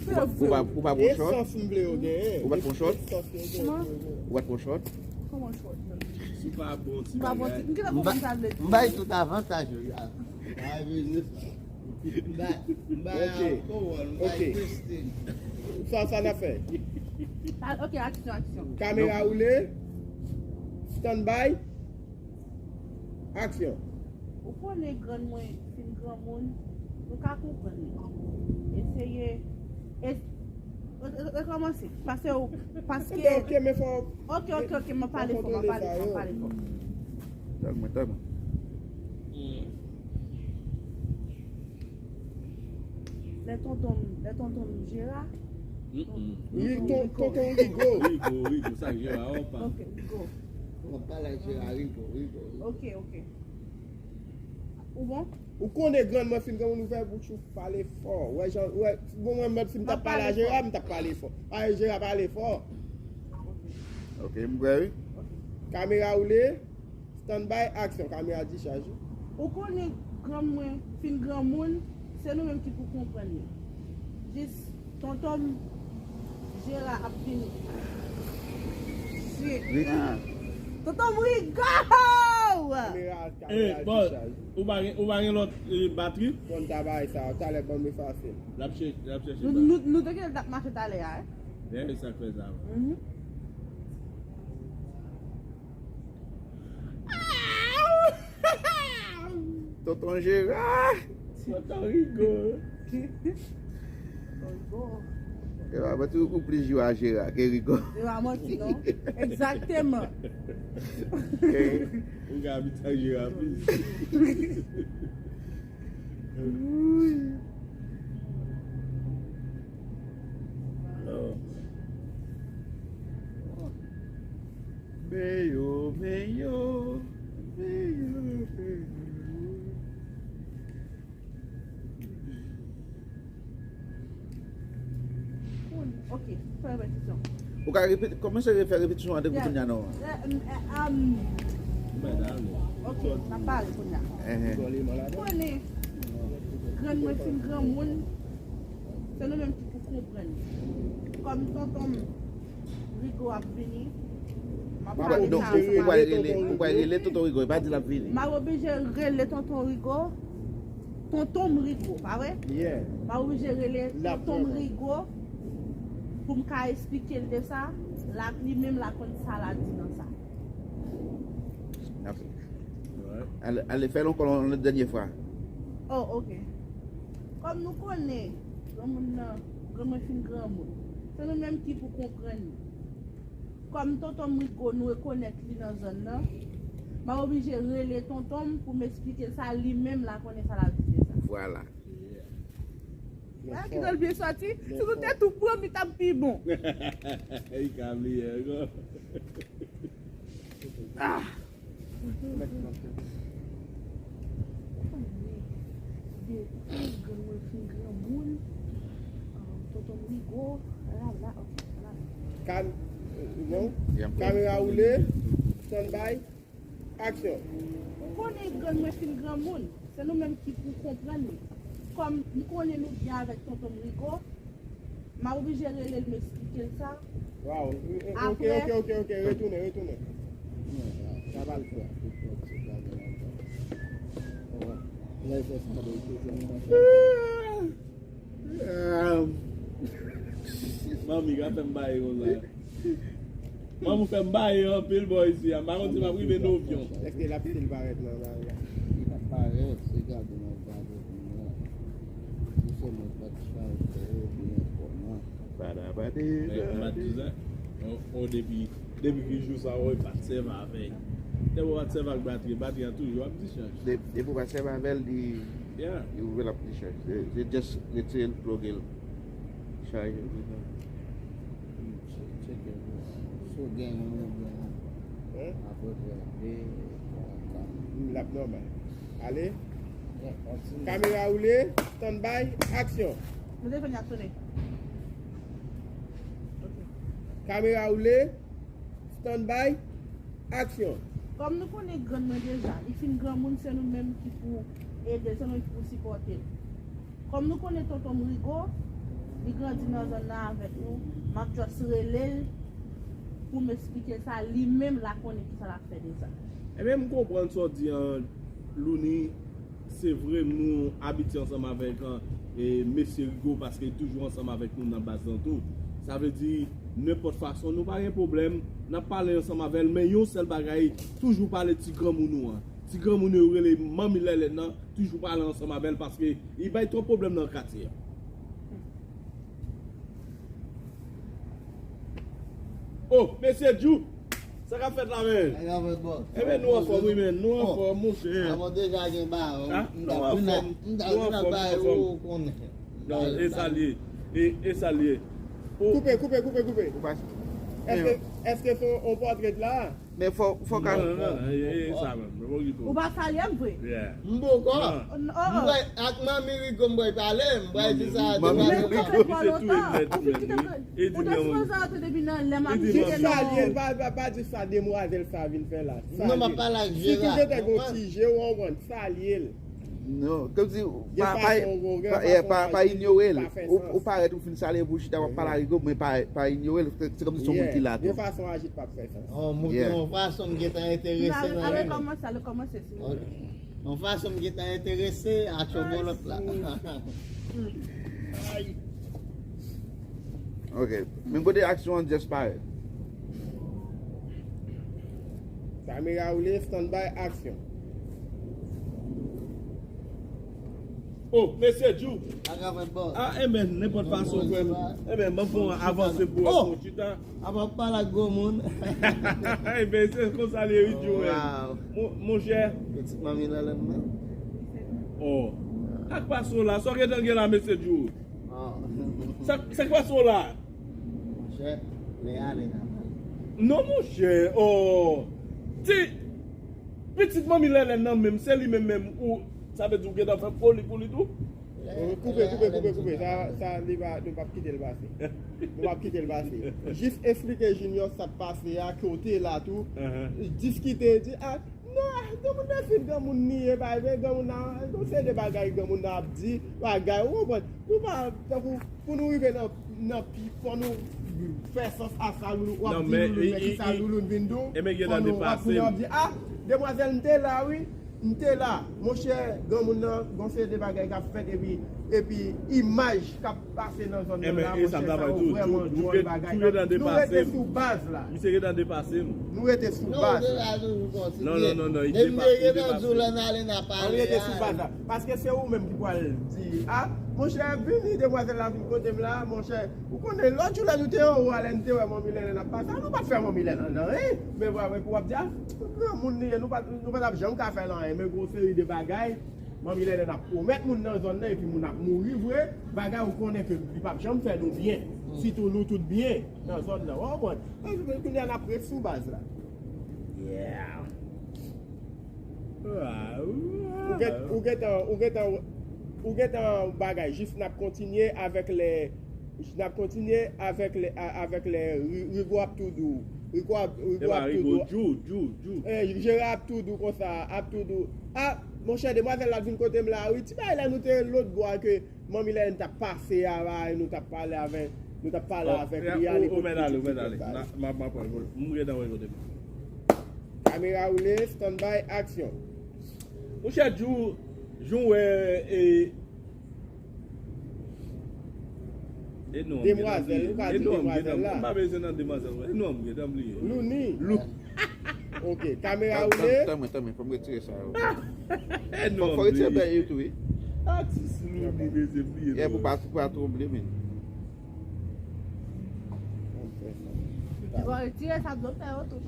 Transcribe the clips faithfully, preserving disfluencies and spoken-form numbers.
Ou pa, ou pa, ou pa pran shot? Esans m vle yo genyen. Ou pa pran shot? Esans yo genyen. Ou pa pran shot? Kòman shot? Si pa bon ti bagay. M pa bon ti, m gentan konprann sa vle di. M bay tout avantaj yo. A, a, vini. M bay, m bay alkòl, m bay Christine. Sa, sa n ap fè. Ah, ok, aksyon, aksyon. Kamera woule. Stand by. Aksyon. Ou konnen grann mwen fin granmoun, nou ka konprann li. Eseye, es, re, re, rekòmanse. Pase ou, paske. Ok, ok, men fò. Ok, ok, ok, m ap pale fò, m ap pale fò, m ap pale fò. Tag mwen, tag mwen. Lè tonton, lè tonton Jera. Tonton Rigo. Rigo, Rigo, sa Jera, opa. Ok, Rigo. W ap pale ak Jera, Rigo, Rigo, Rigo. Ok, ok. Ou bon? Ou konnen grann mwen fin granmoun, ou fè bouch ou pale fò. Wè jan, wè, bon, mwen menm si m t ap pale a Jera, m t ap pale fò. Pale Jera, pale fò. Ok, m prè wi. Kamera woule. Stand by, aksyon. Kamera dichaj wi. Ou konnen grann mwen fin granmoun, se nou menm ki pou konprann li. Jis tonton m Jera ap vini. Shit. Tonton m Rigo! Kamera, kamera dichaj. Ou pa gen, ou pa gen lòt, eh, batri? Konn ta bay sa, talè ban m efase l. L ap chèche, l ap chèche. Nou, nou, nou te gen l t ap mache talè a, eh? Dèyè sa k fè sa. Mhm. Tonton Jera. Tonton Rigo. Tonton Rigo. E pa manti, ou plis jwe a Jera ke Rigo. E pa manti non. Egzakteman. Ou ka abite ak Jera plis. Men yo, men yo, men yo, men yo. Ok, fè repetisyon. Ou ka repete, kòmanse fè repetisyon an depi kounye a non. Ok, n ap pale kounye a. Konnen grann mwen fin granmoun, se nou menm ki pou konprann. Kòm tonton m Rigo ap vini, m ap pale sa ansanm avè l. Ou pral rele, ou pral rele tonton Rigo, e pa di l ap vini. M ap oblije rele tonton Rigo, tonton m Rigo, pa vre? M ap oblije rele tonton m Rigo pou m ka esplike l de sa, la, li menm l a konn sa l a di nan sa. Ale, ale fè l ankò yon lòt dènye fwa. Oh, ok. Kòm nou konnen, granmoun nan, granmoun fin granmoun. Se nou menm ki pou konprann li. Kòm tonton m Rigo, nou rekonèt li nan zòn nan, m ap oblije rele tonton m pou m esplike l sa, li menm l a konnen sa l ap di de sa. Vwala. Wè, ki jan l byen sòti. Si nou te tou pran, li t ap pi bon. Li ka bliye ankò. Ah! Depi granmoun fin granmoun, tonton m Rigo, la, la, ok, la. Kam-, non? Kamera woule, stand by, aksyon. Ou konnen grann mwen fin granmoun, se nou menm ki pou konprann li. Kòm m konnen nou byen avèk tonton m Rigo, m a oblije rele l, m esplike l sa. Waw. Ok, ok, ok, ok. Retounen, retounen. Sa pa l fè. Manmi ka fè m baye konsa. Manmi fè m baye anpil bò isi a. M pa konn si m ap rive Novyon. Èske l ap still parèt nan lari a? Li pa parèt, se gade nan gade. Ou se mwen pa t chaje oubyen kòman? Pada, pada. Men, m pa t di sa. O, o, depi, depi ki jou sa, o, e pa t sèvi avè l. Depi w pa t sèvi ak batri, batri a toujou ap dichaj. De-, depi w pa t sèvi avè l, li, li ouvè l ap dichaj. Se, se just retire l, ploge l, chaje l. Tcheke l. Si w gen yon, ou gen yon. Apre, de, twa, kat. L ap nòmal. Ale. Kamera woule, stand by, aksyon. Mwen te fè n ap sonnen. Ok. Kamera woule, stand by, aksyon. Kòm nou konnen grann mwen deja, li fin granmoun, se nou menm ki pou ede l, se nou menm ki pou sipòte l. Kòm nou konnen tonton m Rigo, Li grandi nan zòn nan avèk nou. M ap just rele l pou m esplike l sa, li menm l a konnen kisa l ap fè de sa. Ebyen, m konprann sa w di an, Louni. Se vre, nou abitye ansanm avèk, e, mesye Rigo, paske li toujou ansanm avèk nou nan baz lan tou. Sa vle di, nenpòt fason, nou pa gen pwoblèm. N ap pale ansanm avè l, men yon sèl bagay, toujou pale ti granmoun ou an. Ti granmoun yo rele Manmi Lèlèn nan, toujou pale ansanm avè l, paske li bay twòp pwoblèm nan katye a. Oh, mesye Djou, sa k ap fèt la, men? Sa k ap fèt, bòs? Ebyen, nou anfòm, wi, men. Nou anfòm, monchè. Avon deja gen ba, m ta vin ap bay ou konnen. Non, e sa l ye. E, e sa l ye. Koupe, koupe, koupe, koupe. Èske, èske se yon pòtrèt la? Men fò, fò ka. Non, non, non, e, e sa menm. Ou pa salye m vre? Yeah. M poko. Non. M bay ak Manmi Rigo, m bay pale, m bay di sa. Manmi Rigo, li se tou e nèt ou menm, wi. E di mwen, ou te sipoze ret depi nan lè m ap kite non. Salye l, pa, pa, pa di sa demwazèl sa vin fè la. Non, m ap pale ak Jera. Si tou se te gon ti je, w konprann, salye l. Non, kòmsi, pa, pa, pa, pa inyore l. Ou, ou parèt ou fin salye pou chita w ap pale ak Rigo, men pa, pa inyore l. Se kòmsi se yon moun ki la tou. Gen fason aji t p ap fè sans. Yon fason m gentan enterese nan li. Al rekòmanse, al rekòmanse sou li. Yon fason m gentan enterese a tchokolòt la. Ok. Men kote aksyon an just parèt. Kamera woule, stand by, aksyon. Oh, mesye Djou. Sa k ap fèt, bòs? Ah, enben, nenpòt fason, frè m. Enben, m ap fè yon avanse pou ou, chita. Apa pale ak gwo moun. Enben, se konsa li ye, wi, Djou, men. Mon, monchè. Pitit Manmi Lèlèn nan. Oh. Ak paso la, sa w gentan gen la, mesye Djou? Sa, sa k pase w la? Monchè, lè ale n a pale. Non, monchè, oh. Ti pitit Manmi Lèlèn nan menm, se li menm menm ou, sa vle di ou gentan fè foli pou li tou? Koupe, koupe, koupe, koupe. Sa, sa, li pa, nou p ap kite l pase. Nou p ap kite l pase. Jis esplike Junior sa k pase a, kote la tou. Diskite, di, ah, non, granmoun nan se granmoun li ye, pa vre, granmoun nan, gon seri de bagay granmoun nan ap di, bagay, ou konprann? Nou pa, tankou, pou nou rive nan, nan pi, fò nou fè sans a sa Loulou, w ap di Loulou, men ki sa Loulou vin di w, fò nou, w ap tounen, w ap di, ah, demwazèl, m te la, wi, m te la. Monchè, granmoun nan, gon seri de bagay k ap fèt, epi, epi imaj k ap pase nan zòn nan la, monchè, sa yo vrèman dwòl bagay. Nou rete sou baz la. Misye gentan depase m. Nou rete sou baz la. Non, non, non, non, li depase, li depase. Ann rete sou baz la. Paske se ou menm ki pral di, ah, monchè, vini, demwazèl la vin kote m la, monchè. Ou konnen, lòt jou lè nou te anwo a, lè n te wè Manmi Lèlèn ap pase a, nou pa t fè Manmi Lèlèn anyen. Men vre, vre, pou w ap di, ah, granmoun li ye, nou pa, nou pa t ap janm ka fè l anyen. Men gon seri de bagay, Manmi Lèlèn ap pwomèt moun nan zòn nan, epi moun ap mouri vre. Bagay ou konnen ke li p ap janm fè nou byen. Sitou nou tout byen nan zòn nan. Ou konprann? Kounye a n ap ret sou baz la. Yeah. Ou gen, ou gentan, ou gentan, ou gentan bagay. Jis n ap kontinye avèk lè, n ap kontinye avèk lè, a, avèk lè Ri-, Rigo ap tou di w. Rigo ap, Rigo ap tou di w. Djou, Djou, Djou. Eh, Jera ap tou di w konsa, ap tou di w. Ah, monchè, demwazèl la vin kote m la, wi. Ti bagay la nou te lòt bò a ke Manmi Lèlèn t ap pase a, nou t ap pale avè, nou t ap pale avèk li a, li pot pitit li konsa. M ap, m ap pran vòl. M gentan wè kote m. Kamera woule, stand by, aksyon. Monchè, Djou, Djou wè, e, e non, demwazèl, ou ka di demwazèl la. M pa bezwen nan demwazèl, e non, m gentan bliye. Louni. Lou. Ok, kamera woule. Tanmen, tanmen, fò m retire sa yo. Fò, fò retire bèy yo tou, wi. Atis Louni, mesye, bliye. Yeah, pou pa, pou pa twonble, men. Bon, retire sa dlo fè yo tou.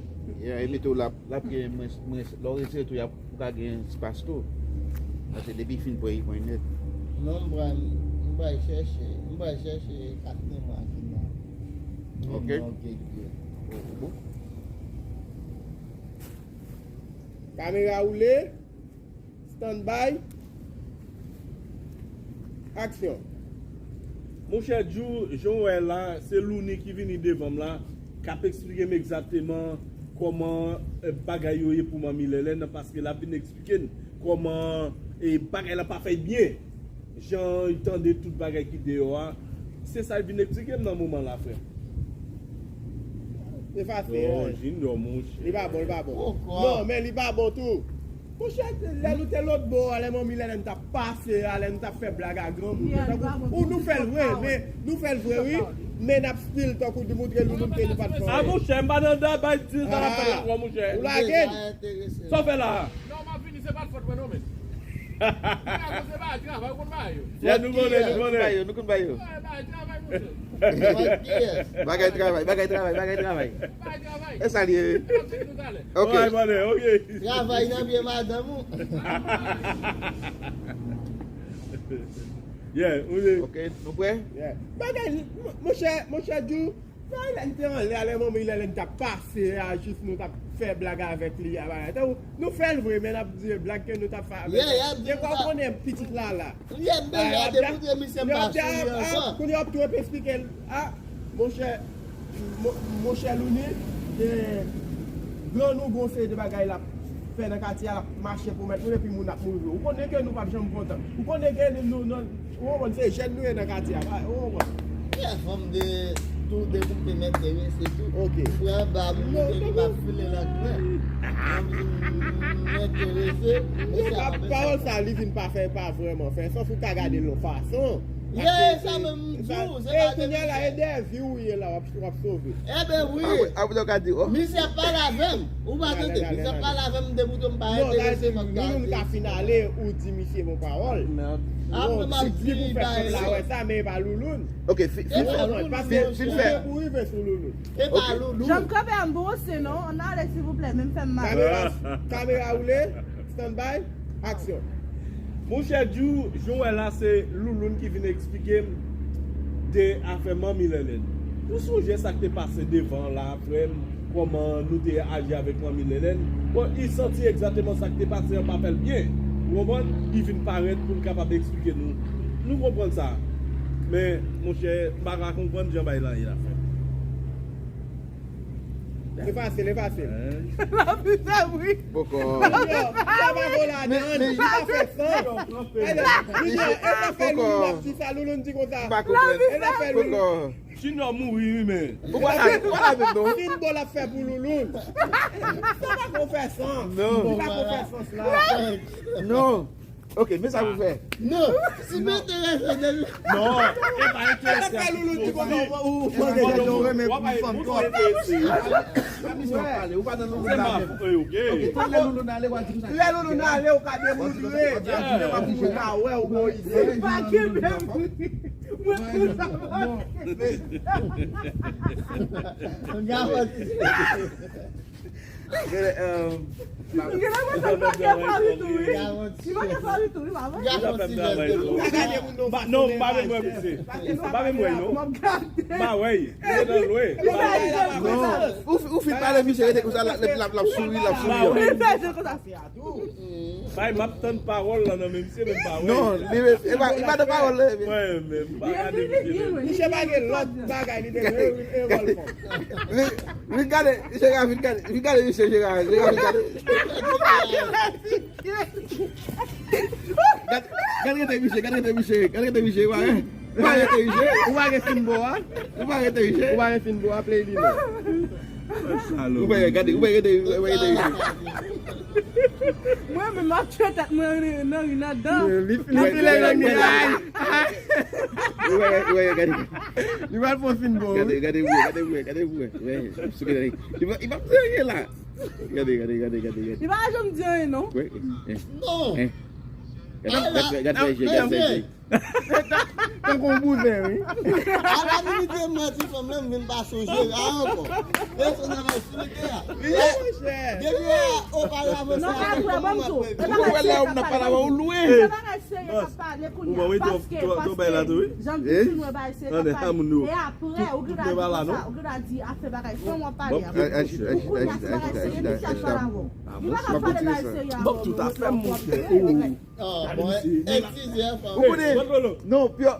Yeah, e mete w la, la gen mwens, mwens, lè w retire tou, y ap, ou ka gen espas tou. Paske depi fin pran, li pran nèt. Non, m pral, m pral chèche, m pral chèche kat memwa ki nan. Ok. Memwa ki gen. Bon. Kamera woule. Stand by. Aksyon. Monchè Djou, jan w wè la, se Louni ki vini devan m la, k ap eksplike m egzakteman kòman, eh, bagay yo ye pou Manmi Lèlèn nan, paske l ap vin eksplike n kòman, eh, bagay la pa fèt byen. Jan li tande tout bagay ki deyò a, Se sa l vin eksplike m nan moman la, frè m. Efase, non, hein. Junior, monchè. Li pa bon, li pa bon. Pokwa? Non, men li pa bon tou. Monchè, lè nou te lòt bò a, lè manmi Lèlèn t ap pase a, lè nou t ap fè blag a granmoun, yeah, tankou, ou nou fè l vre, men nou fè l vre, wi. Men n ap still tankou di moutre nou, nou te nou pa t fè anyen. A, monchè, m pa nan bay di sa n ap fè la ankò, monchè. Ou lage l. Sa w fè la a? Non, m ap vini, se pa t fòt mwen non, men. Bagay yo, se bagay travay, ou konn bagay yo. Yeah, nou konnen, nou konnen. Bagay yo, nou konn bagay yo. Bagay travay, monchè. Bagay travay, bagay travay, bagay travay. Bagay travay. E sa l ye. N ap tcheke nou talè. Ok. Alright, brother, ok. Travay nan pye madanm ou. Yeah, ou ye. Ok, nou prè? Yeah. Bagay, m-, monchè, monchè Djou, bagay la, li te anlè, lè manmi Lèlèn t ap pase a, jis nou t ap fè blag avèk li a, bagay. Tankou, nou fè l vre, men n ap di blag ke nou t ap fè avèk li. Yeah, yeah, gen kwa ou konnen pitit la la. Yeah, m bezwen te moutre misye m pa sou li ankò. Kounye a w ap tou eksplike l. A, monchè, mo-, monchè Louni, e, grann ou gon seri de bagay l ap fè nan katye a, l ap mache pwomèt moun, epi moun ap mouri. Ou konnen ke nou p ap janm kontan. Ou konnen ke nou, nou, nou, ou konprann, se jèn nou ye nan katye a, ou konprann. Yeah, fò m de, tou de koupe m enterese tou. Ok. Pran ba m montre li pa file lòt mwen. M enterese. Pawòl sa, li vin pa fè, pa vrèman fè sans, ou ka gade l yon fason. Yeah, sa menm m di w, se pa de misye. E kounye a la, e dèyè vi w ye la, w ap, w ap sove. Eben wi. Apre, apre w ka di, oh. Misye ap pale avè m. Ou pa tande? Misye ap pale avè m, depi tou m pa enterese, m ap gade. Non, sa vle di, Loulou ka fin ale, ou di misye bon pawòl. Apre m ap di li pa enterese. Wè sa, men e pa Loulou. Ok, fin, fin, fin fè. Paske ou te pou rive sou Loulou. E pa Loulou. Jan m kanpe a m bwose non, ann ale silvouplè, men m fè m mal. Kamera, kamera woule, stand by, aksyon. Monchè Djou, jan w wè la, se Louloun ki vin eksplike m de afè manmi Lèlèn. Ou sonje sa k te pase devan la, frè m, kòman nou te aji avèk manmi Lèlèn? Bon, li santi egzakteman sa k te pase an pa fè l byen. Ou konprann? Li vin parèt pou l kapab eksplike nou. Nou konprann sa. Men, monchè, m pa ka konprann jan bagay la ye la, frè m. Efase l, efase l. L ap viv wi. Poko. Junior, sa pa vo ladan, li pa fè sans. Junior, e zafè Loulou ap di sa, Loulou di konsa. M pa konprann. E zafè Loulou. Poko. Junior mouri wi, men. Ou pa la, ou pa la menm non. Fin bon l ap fè pou Loulou. Sa pa ko fè sans. Non. Li pa ko fè sans la. Non. Ok, men sa pou fè. Non, si m enterese depi. Non, e pa enterese a ki koze. Ou mande jan w renmen pou fanm twòp. Ou pa nan Loulou n ale. Ok, tout lè Loulou n ale, w a di konsa. Lè Loulou n ale, ou ka demoutre. Ou ka wè, ou gon ide. Pa kenbe m. Mwen konn sa. Gade, um, m gen lè mwen fè l manke pale tou wi. Li manke pale tou wi, pa vre? Ba, non, m pa menm wè misye. M pa menm wè non. M ap gade. M pa wè l. Li nan lwen. Non. Ou fi-, ou fin pale misye rete konsa, l ap, l ap, l ap souri, l ap souri. Li fè jan konsa. Bay, m ap tann pawòl la nan men misye, men m pa wè. Non, li, e pa, e pa de pawòl la. Mwen menm, m pa gade misye. Misye pa gen lòt bagay, li te revòlvan. Vin, vin gade, Jera, vin gade, vin gade misye, Jera, Jera, vin gade. Gad, gad rete misye, gad rete misye, gad rete misye, ou pa, ou pa rete misye. Ou pa gen fin bò a? Ou pa rete misye? Ou pa gen fin bò a, play li non. Ou pa gade, ou pa rete, ou pa rete misye. Mwen menm m ap tchwe tèt mwen nan ri nan dan. Li, li file nan miray. Ou pa, ou pa gade. Li pral fè fin bò. Gade, gade, gade, gade, gade. Li pa, li pa fè anyen la. Gade, gade, gade, gade, gade. Li pa janm di anyen non. Wè, eh. Non. Eh. Gade, gade, gade, gade, gade. Tankou yon bouzen, wi. Ala minit e mwen ti fanm nan, m vin pa sonje la ankò. E sa nan eksplike a. Depi a, o pa avanse. Non, e vre, ban m di w. Ou wè lè ou nan pale avè w lwen. Se bagay serye k ap pale kounye a, paske, paske, jan m di w, wè bagay serye k ap pale. E apre, ou gen dwa di konsa, ou gen dwa di afè bagay, fè w ap pale a. Pou kounye a, se bagay serye, misye ap pale avè w. Li pa ka pale bagay serye avè w, non, w ap pale. Ah, bon, eskize, anfen. Ou konnen, non, Pya,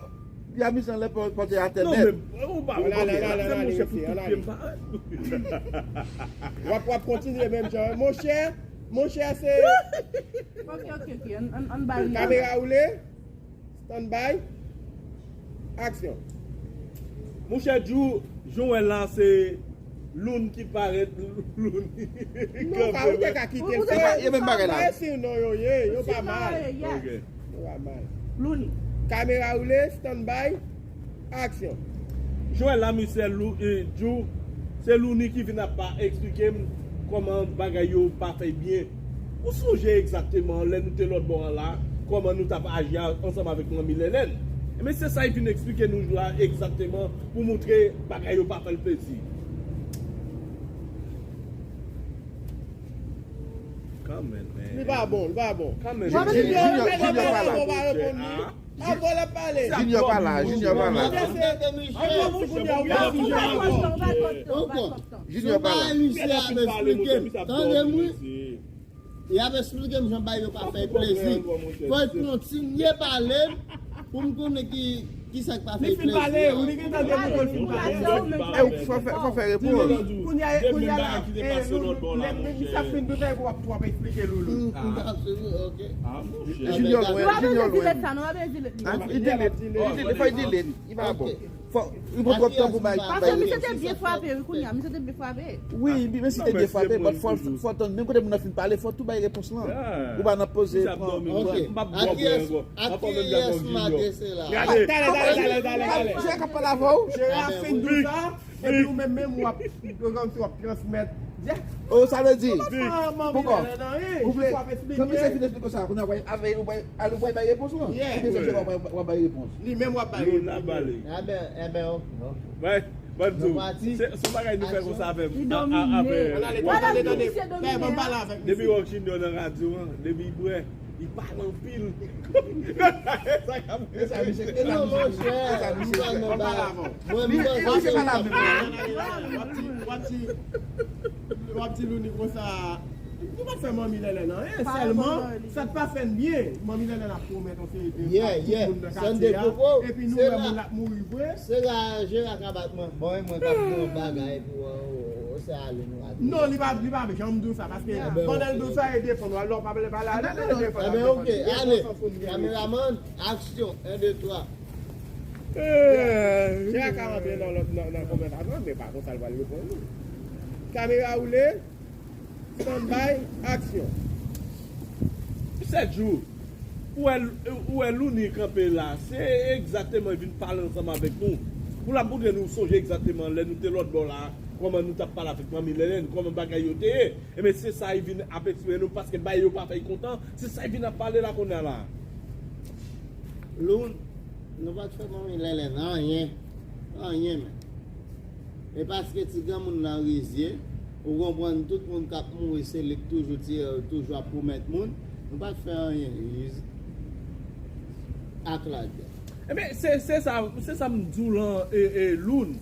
Pya Misan lè pòte atè nèt. Non, men, ou pa, ou pa, w ap, w ap kontinye menm jan. Monchè, monchè, se. Ok, ok, ok, ann, ann, ann bay li. Kamera woule. Stand by. Aksyon. Monchè Djou, jan w wè la, se Loun ki parèt, Loun ki kanpe. Non, ou te ka kite. Yo menm bagay la. Yo pa mal. Yo pa mal. Louni. Kamera woule, stand by, aksyon. Joel Lamichel, Lou, eh, Djou, se Louni ki vin ap pa eksplike m kòman bagay yo pa fè byen. Ou sonje egzakteman lè nou te lòt bò an la, kòman nou t ap aji a, ansanm avèk manmi Lèlèn? Ebyen, se sa y vin eksplike nou la egzakteman pou montre bagay yo pa fè l plezi. Li pa bon, li pa bon. Junior, Junior pa la. Junior pa la, Junior pa la. Junior pa la. Tande m wi. Y ap eksplike m jan bagay yo pa fè plezi. Fò l kontinye pale m pou m konnen ki, ki sa k pa fè plezi. Li fin pale, ou li gentan demontre l fin pale. E ou fò fè, fò fè repons. Kounye a, kounye a la, eh, Loulou, lè misye ap fin pale, w ap, w ap eksplike Loulou. Junior lwen, Junior lwen. Li delete, li delete, fò l delete, li pa bon. Fò, li pran twòp tan pou bay. Paske misye te byen frape, wi, kounye a, misye te byen frape. Wi, misye te byen frape, but fò, fò tann, menm kote moun nan fin pale, fò tou bay repons lan. Ou pa nan poze, pran, pran. Ok. A kiyès, a kiyès m adrese la? Talè, talè, talè, talè, talè. Jera k ap pale avè w. Jera fin di w sa, epi ou menm, menm w ap, w ap transmèt. Oh, sa vle di. Poukò? Ou vle, jan misye fin eksplike w sa, kounye a, w ap avè, w ap al bay repons lan. Ebyen se Jera w ap bay repons. Li menm w ap bay repons. Ebyen, ebyen, ok, ok. Ban m di w, se, se yon bagay nou fè konsa avè m. Li domine. Tande, tande, tande. Ban m pale avèk misye. Depi w wè Junior nan radyo an, depi l bwè, li pale anpil. Sa k ap... Non, monchè, m pale avè w. Mwen, mwen, w ap di, w ap di, w ap di Louni konsa. Nou pa t fè manmi Lèlèn anyen, sèlman sa k pa fè n byen, manmi Lèlèn ap pwomèt yon seri de bagay tout moun nan katye a, epi nou wè moun ap mouri vre. Se la Jera ka bat mwen, bon, e mwen k ap di yon bagay pou, oh, oh, oh, se ale nou ale. Non, li pa, li pa janm di w sa, paske pandan l di w sa, e defann w, alò pa vle pale avè l, e defann w. Ebyen, ok, ale. Kameramann, aksyon, en, de, twa. Jera ka rantre nan lòt, nan, nan konvèsasyon, men pa konsa l pral reponn nou. Kamera woule. Stand by, aksyon. Misye Djou, ou wè, ou wè Louni kanpe la, se egzakteman li vin pale ansanm avèk nou. Pou l ap montre nou, sonje egzakteman lè nou te lòt bò la, kòman nou t ap pale avèk manmi Lèlèn, kòman bagay yo te ye. Ebyen, se sa li vin ap eksplike nou, paske bagay yo pa fè l kontan, se sa li vin ap pale la kounye a la. Loun, nou pa t fè manmi Lèlèn anyen, anyen menm. E paske ti granmoun nan rizye, ou konprann, tout moun k ap mouri se li k toujou tire, toujou ap pwomèt moun. Nou pa t fè anyen, ak lagè. Ebyen, se, se sa, se sa m di w lan, e, e, Loun.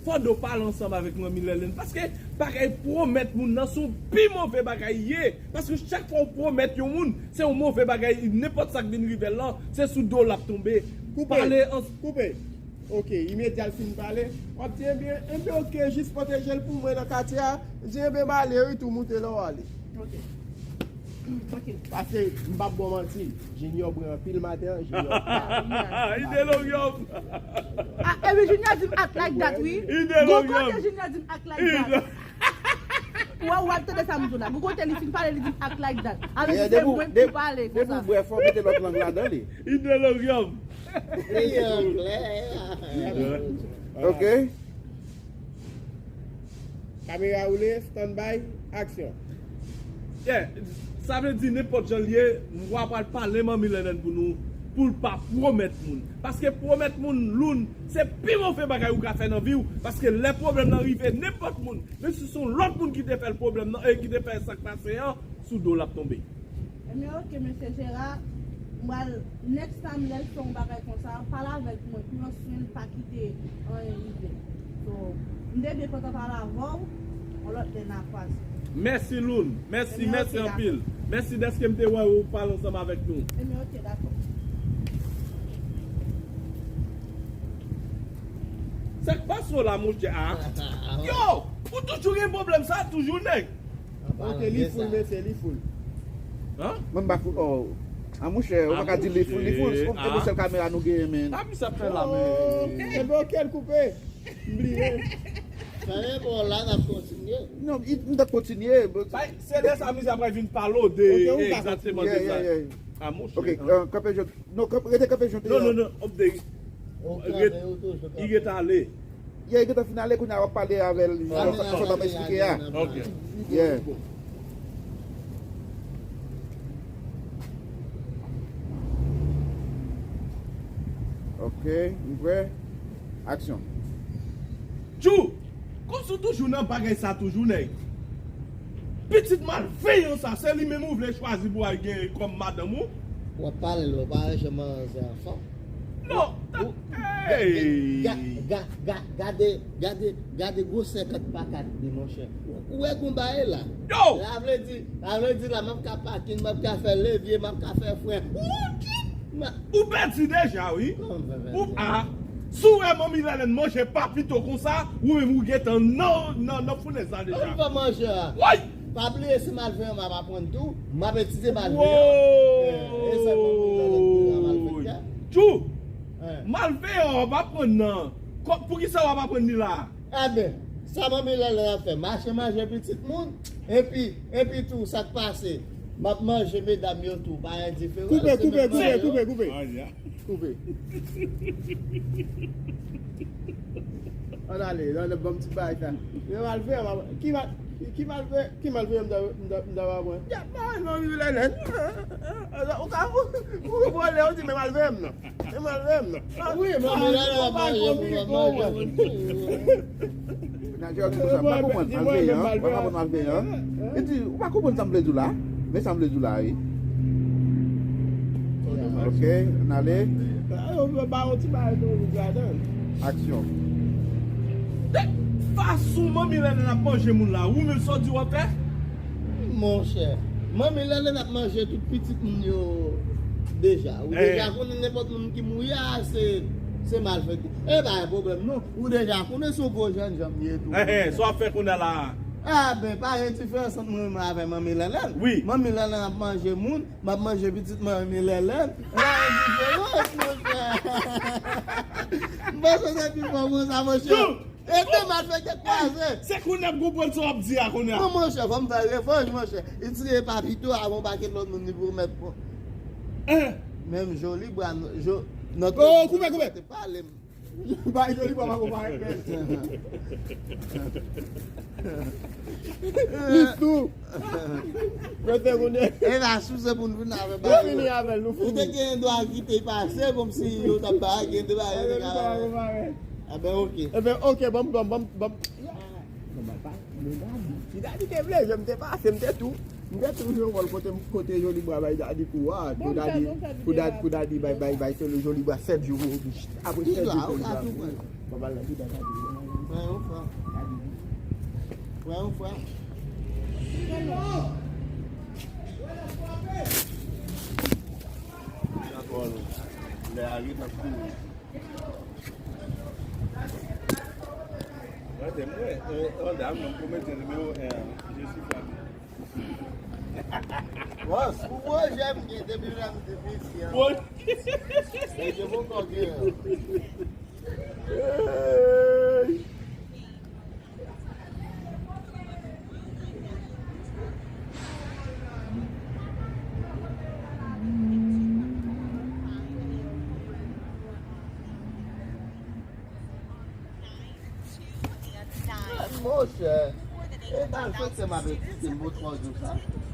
Fò w pale ansanm avèk manmi Lèlèn, paske bagay pwomèt moun nan se yon pi move bagay ye. Paske chak fwa w pwomèt yon moun, se yon move bagay, nenpòt sa k vin rive l lan, se sou do w l ap tonbe. Koupe. Pale ans- Koupe. Ok, imedya l fin pale, w ap di, ebyen, ebyen, ok, jis pwoteje l pou mwen nan katye a. Di, ebyen, m ale wi tou, moute lè w ale. Ok. Ok. Paske, m p ap ba w manti, Junior bwè anpil maten an, Junior pa. Li delirium. Ah, epi Junior di m act like that, wi. Li delirium. Gon kote Junior di m act like that. Ou wè, w ap tande sa m di w la. Gon kote li fin pale, li di m act like that. Avè di se mwen ki pale konsa. Depi w bwè, fò w mete lòt lang ladan li. Li delirium. Li anglè. Ok. Kamera woule, stand by, aksyon. Yeah, sa vle di nenpòt jan l ye, m pral pale manmi Lèlèn pou nou, pou l pa pwomèt moun. Paske pwomèt moun, Loun, se pi move bagay ou ka fè nan vi w. Paske lè pwoblèm nan rive nenpòt moun, menm si se yon lòt moun ki te fè l pwoblèm nan, e ki te fè sa k pase an, sou do l ap tonbe. Ebyen, ok, mesye Jera, m pral, next time, lè l fè yon bagay konsa, pale avèk mwen, pran swen l, pa kite anyen rive. So, m te byen kontan pale avè w, yon lòt lè n a kwaze. Mèsi, Loun. Mèsi, mèsi anpil. Mèsi dèske m te wè ou pale ansanm avèk nou. Ebyen, ok, dakò. Sa k pase w la, monchè? Ah. Yo, ou toujou gen pwoblèm sa, toujou, nèg. Ok, li full, mesye, li full. Mwen m pa full, oh. Ah, monchè, ou pa ka di li full, li full. Se yon sèl kamera nou genyen, men. Ah, misye ap fè la, men. Ebyen, ok, l koupe. M bliye. Sa e bon, la n ap kontinye. Non, i- m t ap kontinye. Bay, se de sa mizè ap vin pale w de. Ok, ou ka egzakteman kontinye, de sa. Yeah, yeah, yeah. Ah, mon chè. Ok, euh, kanpe jan. Non, kanpe, rete kanpe jan te. Non, non, non, update. Ou kanpe, ou toujou kanpe. Li ret ale. Yeah, li gentan fin ale, kounye a w ap pale avè l. Sa w t ap eksplike a. Ok. Yeah. Ok, m prè. Aksyon. Tjou! Kòmsi w toujou nan bagay sa toujou, nèg. Pitit malveyan sa, se li menm ou vle chwazi pou al gen kòm madanm ou? W ap pale lè w pa janm anranse anfòm. Non. Ou- Hey! Ga- ga- ga- Gade, gade, gade gwosè kat pa kat li, monchè. Ou- Ou wè gon bagay la? Yo! Sa vle di, sa vle di la, m ap ka pakin, m ap ka fè levye, m ap ka fè fren. Ma- Ou pèdi deja, wi. Kòman m fè pèdi? Ou a. Si w wè Manmi Lèlèn manje papito konsa, ou menm ou gentan nan, nan, nan founèz la deja. Ou pa manje a. Woy! Pa bliye se malveyan m ap aprann tou, m ap etidye malveyan. Woy! E, e sèlman Manmi Lèlèn ki gen malfektè. Tjou! Hein. Malveyan w ap aprann nan. Kò- Poukisa w ap aprann li la? Enben, sa Manmi Lèlèn ap fè, mache manje pitit moun, epi, epi tou, sa k pase, m ap manje medam yo tou, pa gen diferans. Koupe, koupe, koupe, koupe, koupe. Koupe. Ann ale, ann ban m ti bagay sa. Men malveyan, ki mal, ki malveyan, ki malveyan m ta, m ta, m ta va pran? Y ap mare Manmi Lèlèn. Ou ka, ou vole, ou di, men malveyan m nan. E malveyan m nan. Wi, Manmi Lèlèn ap manje pou manje. Nan jè di konsa, m pa konprann malveyan, m pa konprann malveyan. Li di, ou pa konprann sa m vle di w la? Men sa m vle di w la, wi. Ok, n ale. Yo vle ba yon ti bagay tou ladan. Aksyon. Fason Manmi Lèlèn ap manje moun la, ou menm sa w di w ap fè? Monchè, Manmi Lèlèn ap manje tout pitit moun yo deja. Ou deja konnen nenpòt moun ki mouri a, se, se malfektè. E pa gen pwoblèm non. Ou deja konnen se yon gwo jènjan m ye tou. Sa w ap fè kounye a la a? A ben, pa gen diferans ant mwen menm avè Manmi Lèlèn. Wi. Manmi Lèlèn ap manje moun, m ap manje pitit Manmi Lèlèn. Pa gen diferans, monchè. M panse se pi fò konsa, monchè. Ede malfektè kwaze. Se kounye a m konprann sa w ap di a kounye a. Non, monchè, fò m fè revanj, monchè. Li tire Papito avè yon pakèt lòt moun li pwomèt pran. Menm Jolibwa, jo, nan... Oh, koupe, koupe. Te pale m. Bay Jolibwa pa konpare. Li sou. Mete kounye. E la sou se pou n vin avè bagay. Nou fini avè l, nou fini. Ou te gen dwa kite l pase kòmsi yo t ap bay, gen dwa yo te ka. A ben, ok. E ben, ok, ban m, ban m, ban m, ban m. Non, mwen pa, men Dadi, si Dadi te vle jwe, m te pase, m te tou, m te tou jwe wòl kote, kote Jolibwa bay Dadi kou a, pou Dadi, pou Dadi, pou Dadi bay, bay, bay Jolibwa sèt jou pou, apre sèt jou Jolibwa. Ban m al nan pita Dadi. Pran yon fwa. Pran yon fwa. Lè a ret ap kouri. Mwen te mwen, e, Honda, mwen pwomete nimewo en an. Je suis frappé. Bòs, pou pwojè m gen depi lè m te piti an. Pwojè. E je poko gen an. Monchè, e pa l fè m ap eksite m pou twò jou sa.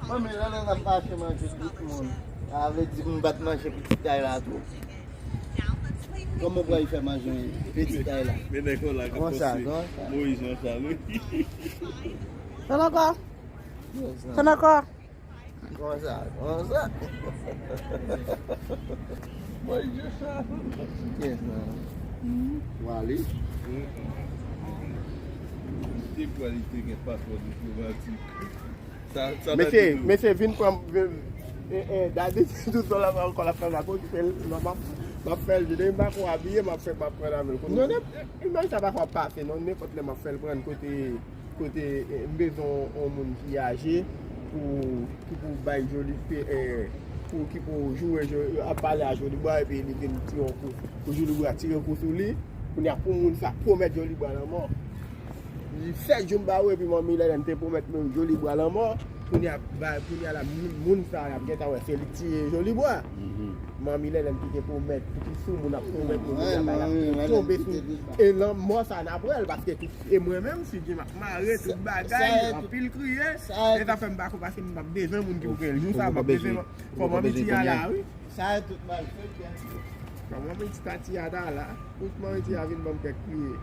Mwen, men lè n ap mache manje tout moun. Sa vle di m pa t manje pitit Tay la tou. Kòman w pral fè manje pitit Tay la? Men nèg la k ap poste Moyiz Jean Charles, wi. Tann ankò. Tann ankò. Kòman sa? Kòman sa? Moyiz Jean Charles. Kiyès nan? Wali. Te kwalite gen paspò diplomatik. Mesye, mesye, vin pran, vin, e, e, Dadi, tout sa la, ankò l ap fè la, kote fè l, m ap, m ap fè l, depi m pa ko abiye, m ap fè, m ap pran avè l. Non, non, imaj sa pa ko ap pase, non, nenpòt lè m ap fè l pran kote, kote, e, m bezwen yon moun ki aje, pou, ki pou bay Joli, e, pou, ki pou joure, ap pale a Jolibwa, epi li vin tire yon kou, pou Jolibwa tire yon kou sou li. Kounye a pou moun sa pwomèt Jolibwa lanmò. Li fè jou m ba ou epi manmi Lèlèn te pwomèt mwen Jolibwa lanmò. Kounye a, ba, kounye a la, moun, moun sa y ap gentan wè se li k tiye Jolibwa. Manmi Lèlèn ki te pwomèt, ki sou moun ap pwomèt moun, kounye a la, y ap tonbe sou. E lanmò sa n ap wè l, paske tout, e mwen menm, figi m ap mare, tout bagay, anpil kriye. E sa fè m pa ko, paske m ap bezwen moun ki pou fè l. Jou sa, m ap bezwen, fò manmi Tiya la, wi. Sa e tout malfektè. Kòman Miti pati a ta la? Tout Miti a vin ban m kèk kriye.